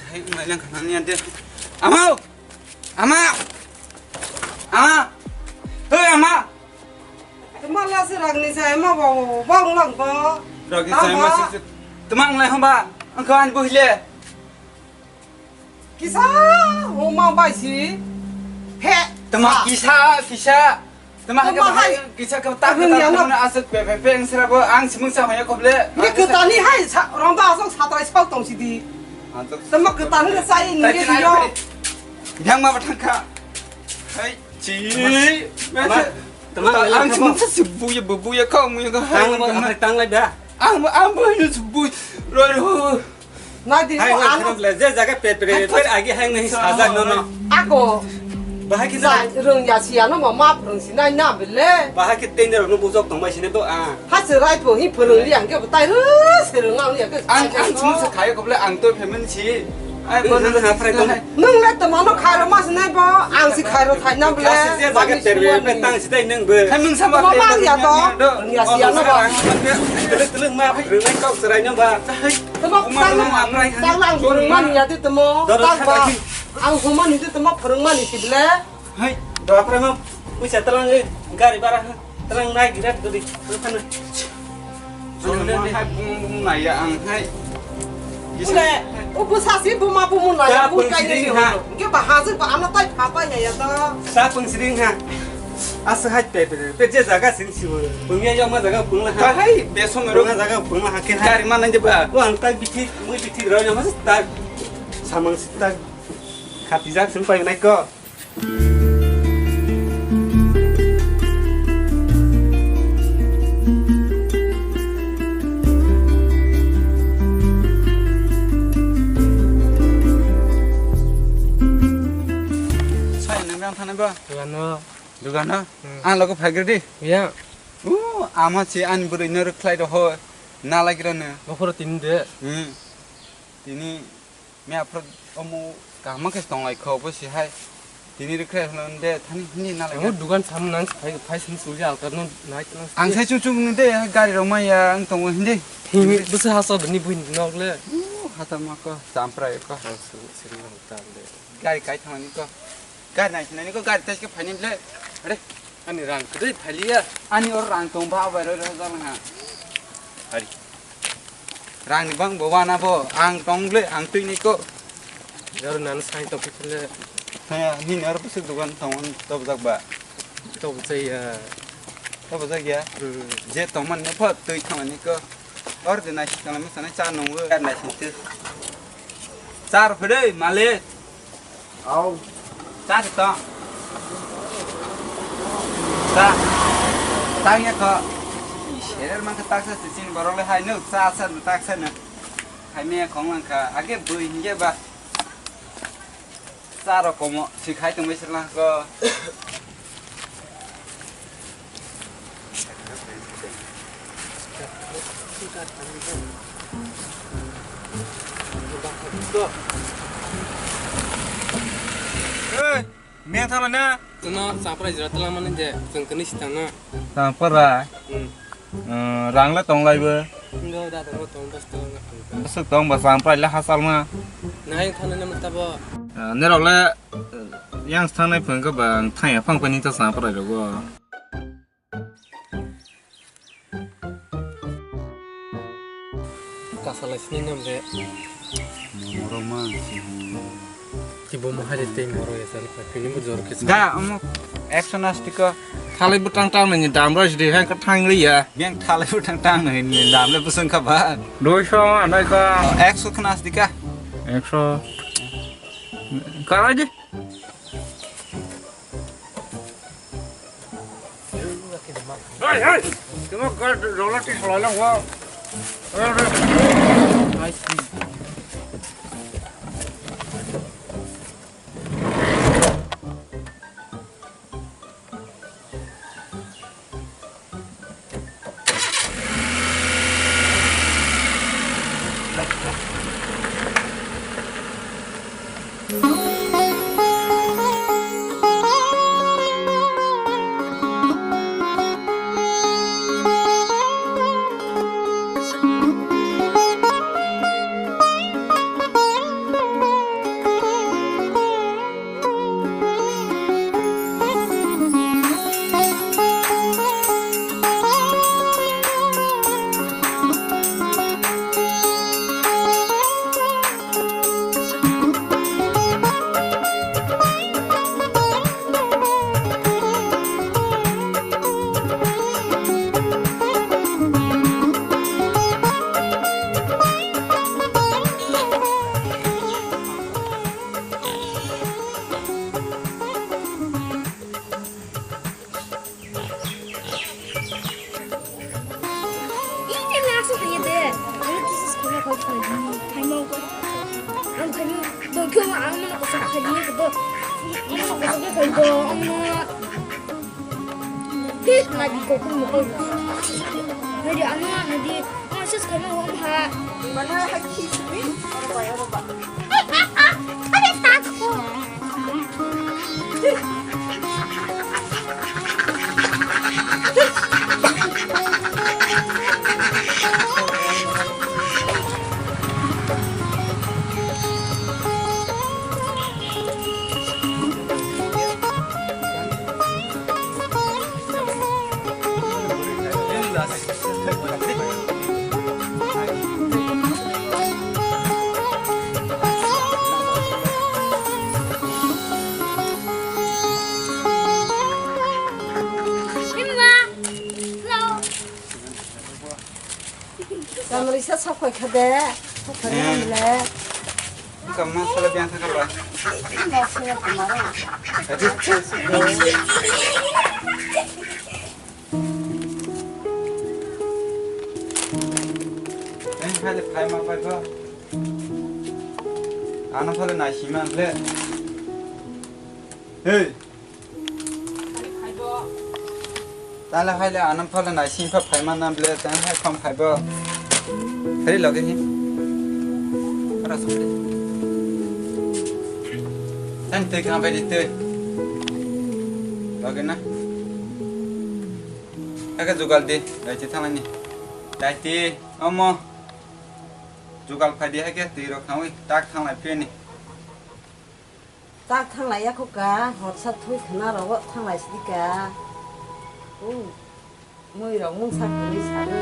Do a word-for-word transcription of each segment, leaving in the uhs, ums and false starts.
Hai, mai lang khanani ante. Ama! Ama! Ama! Hei, ama! Tama lasi ragni sa, ama ba, ba, ba, ulang ba. Ragni sa, ama si, tama ang lai hamba. Ang kawan buhile. Kisa, homa bai si. He. Tama kisa, kisa. Tama hai kisa ka tak tak na asat pe pe pe ang sira bo ang simung sa hoya koble. Ni ketani hai sa rong ba asok satrai sok tong sidi. Tama ketani le sai ni ke yo. Yang ma batang ka. Hai ci. Tama ang simung sa sibu ya bubu ya kau mu ya ka hai. Tang ba tang lai ba. Ang ang bo ni sibu. Roi ro. Nadi ko ang le je jaga pe pe pe agi hai nai sajak no no. Ako. Bahai ki sa rung ya si ano ma ma rung si nai na bele. Bahai ki tender no bujok tong bai sini to a. Ha se rai po hi phurung li ang ke batai ru se rung ang li ang ke. Ang ang chu se khai ko bele ang to payment si. Ai ko na na prai to. Nung le to mano khai ro mas nai bo ang si khai ro thai na bele. Je jaga pe pe pe tang si dai nang be. Khai nung sama ma ya to. Ya si ano ba. Teleng teleng ma rung nai kau serai no ba. Tamo tang tang lang phwrwngmani ya twi tamo. Tang ba ang humani twi tamo phwrwngmani si ble. Hai, dapre ma puisa talang gari bara talang nai gira gari. Hai bung bung nai ya ang hai. Ule, ubu sasi buma bumu nai ya bu kai ne ha. Ke ba ha ba ano tai pha pa ya ya ta. Sa pung sring ha. Asa hai pe pe pe je jaga sing si. Pung ya ya ma jaga pung la ha. Hai, be song ro jaga pung la ha ke ha. Gari ma nai je ba. Wa ang tai bithi. Mui bithi rw na mas tak samang si tak khatijak sung pai nai ko. Sai nang bang thanai ba. Dugano. Dugano. Hmm. Ang logo phai gidi. Ya. U ama si ani bwrwi no rwkhlai roho. Nalagira no. Bokhoro tini de. Hmm. Tini me aphro omo kaham khe tong lai kho bo si hai. Tini rwkhlai hwno de thani hini nalagira. Omo dugan sam nang phai phai sini suja alkar no nai tong. Ang sai chung chung no de gari rok maya ang tongo hindi. Himi bwsa hasa bini buini nok le. U hata ma ko champrai ko. Ang sini sini nang tam de. Gari kai thangani ko. Gari nai sinani ko gari taiske phaini ble. Are. Ani rang kwrwi phailiya. Ani or rang tong ba bai roi roi jang ha. Ari. Rang ni bang bo wana bo ang tong ble ang twi ni ko. Yar nan sai to khle. Ha ni nor bwswk dugan tong tobjak ba. Tobjak ya. Tobjak ya. Hmm. Je tongman no pha twi thangani ko. Or de nai sinani mo sanai cha nong. Gari nai sin. Char phede malik. Au. Char to. Ta. Tang ya kho. Serer man ka taksa sichin borok le hai no cha sa no taksa no. Hai me khong lang kha. Age bui hinge ba. Char komo sikhai tong bai sirlang ko. Ei, meng thala na? Chwngno chapra jora twlang mani je, chwng kwnwi sitang na. Chapra? Hmm. Eh, rang le tong lai bo? Ngo da tong tong bas tong. Bas tong bas ang prai le hasal ma. Nai thana ne mata bo. Eh, nerok le, eh, yang thangnai phang ka ba ang thang ya phang pani ta sa prai ro go. Kasalai sini nam de. Moro ma si. Kibo mo hai de tei moro ya sal pa pini mo jor ke. Da, omo action astik ko. Thalai bwtang tang nangni dam rw sidi hai kwthang liya. Beng thalai bwtang tang nangni dam le bwswng kha ba. Duiso anai ka. Ekso khna sidi ka. Ekso. Karai di. Hey, hey! Tuma ka rola ti salai lang wa. Koi ko, omo. Hi, nadi ko, ko mo ko. Nadi ano, nadi. Ano sus kano om ha. Mana ha ki sumi? Oro ba, oro ba. Are ta ko. Tamrisa sakhoi khade, sakhoi Eh. Namle. Buka ma sala biang thangkar ba. Masala kumaro. Adi. Eh, hale phai ma phai ba. Ano phale nai sima le. Hey. Tale hai le anam phale nai sim pha phai man nam ble tang hai kham khai bo. Hari loge hi. Ara sum de. Tang tei kham bai de tei. Loge na. Aga jugal de. Dai ti thang ni. Dai ti omo. Jugal phai di hai ke tei rok kham wi tak thang lai phe ni. Tak thanglai ya kho ka, horsa thui khna rogo thanglai sidi ka. U, mui rok mungsa kwrwi sari,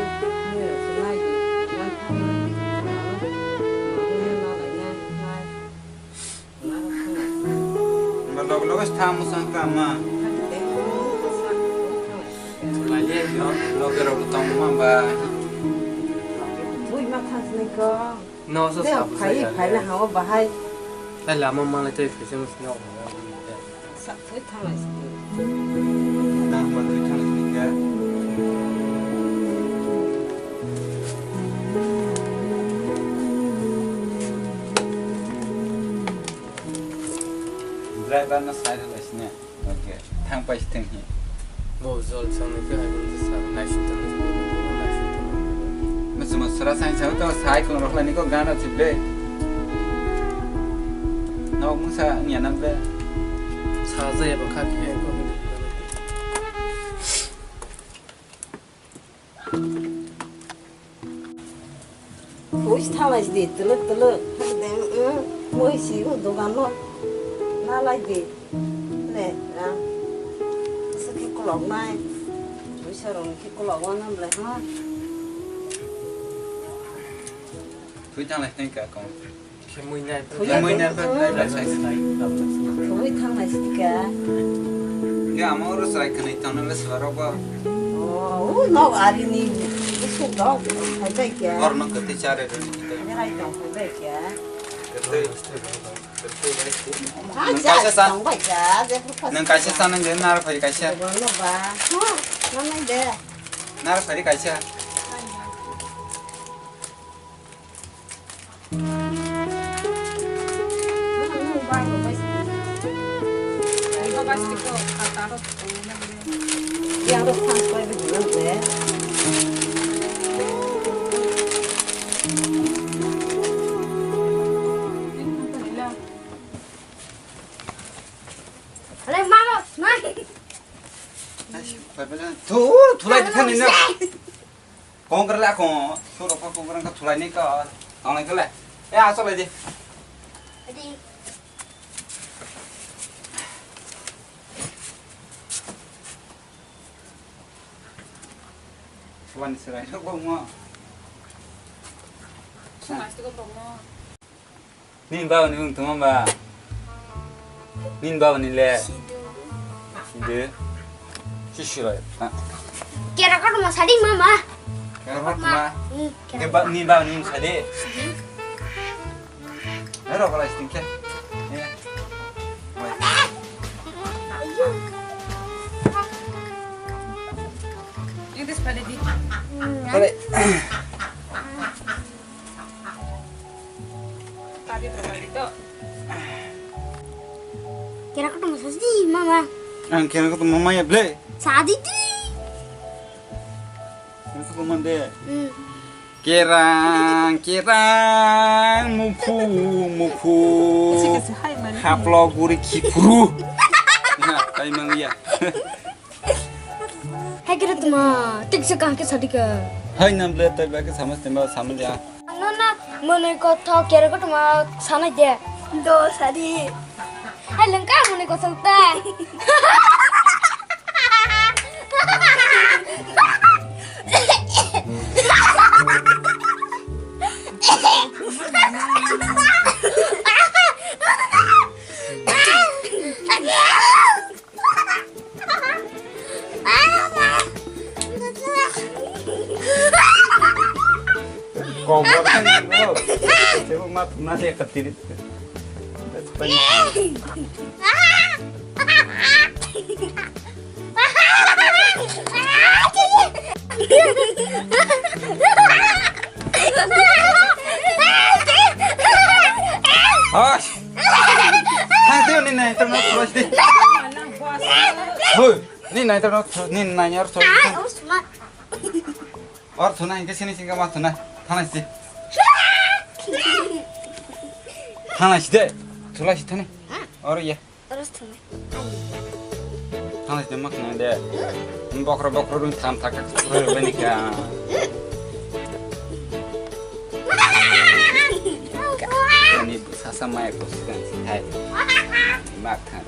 mui rok se nai di, nang thang, nang thang, nang thang, nang thang. Ba log log tha musang ka ma. Thang de, mui rok se nai di, nang thang. Lai ye, log, log rok tong ma ba. Bui ma thang sini ko. No, so Tei sa phai, phai na hao bahai. Tei lama malai tei phai se no. Sa thoi thanglai si. Tang ba thoi thanglai si kya? Driver na sai thanglai si ne. Okay, thang pai thang hi. Bo jol chang ni khe hai bo sa nai sing tang ni, nai sing tang ni. Muchuma sura sai chang to sai kong rok lai ni ko gana chible. No mungsa nya nam be. Sa je ba kha khe ko. Ui thalai di, tuluk tuluk. Hakdeng, eh, mui si, uh, dogan no. Nalai di. Le, ah. Asa khe kolok nai. Ui sarong khe kolok wana ble, ha. Thui thalai teng ka kong. Khemui nai. Khemui nai, nai, nai, nai, nai. Khemui thanglai sika. Ya, ama oro chwrai khwnwi tongna le swaro ba. Oh, no, ari ni, isu dog, phai bai kya? Bor no kwtwi chare do ni. Ari tong phai bai kya? Kwtwi. Kwtwi bai. Ha, nwng ja, kaisa san. Tong bai kya, je phai. Nwng kaisa san, nwng je nar phai kaisa. Bor no ba. Ha, no nai de. Nar phai kaisa. Thulai di thani no. Kongkar le akong, suro kok kongkar ka thulai ni ka, tong lai kele. Eh, asok lai di. Adi. Suan serai no kong mo. Suan serai no kong mo. Nini baba ni mung tongma ba? Nini baba ni le? Sidu. Sidu. Sidu. Ah. Kera kotor ma sadi mama. Kera kotor ma. Hmm, kera. Ke ba, nini baba ni mung sadi. Ero kala stingke. Ya. Wai. Ini sepeda di. Kore. Kera kotor ma sadi ma. Ang khe ko mama ya ble. Sadi di. Ko mande. Hmm. Kerang, kerang, muphu, muphu. Kasi, kasi, hai, man. Haplo guri khipuru. Ha, tai mang ya. Hai kira tuma, tik se kaham ke sadi ka. Hai nam ble tai ba ke samaj tema samaj ya. No na, mone ko tho kira ko tuma sana de. Do sadi. Hai lengka mone ko santa. Kobor kan, oh. Saya mau mat, nanti akan tirit. That's funny. Hosh! Thang teo ni nai, terus terus di. Hoi, ni nai terus, ni nai nyar terus. Or thuna, hingke sini singka ma thuna. Thana si. Thana si de. Thula si thani. Or ye. Terus thunai. Thana si de mak na de. Bokro bokro rung tham thak thak bokro bani ka. Ni sasa mai ko sikan si hai. Mak thang.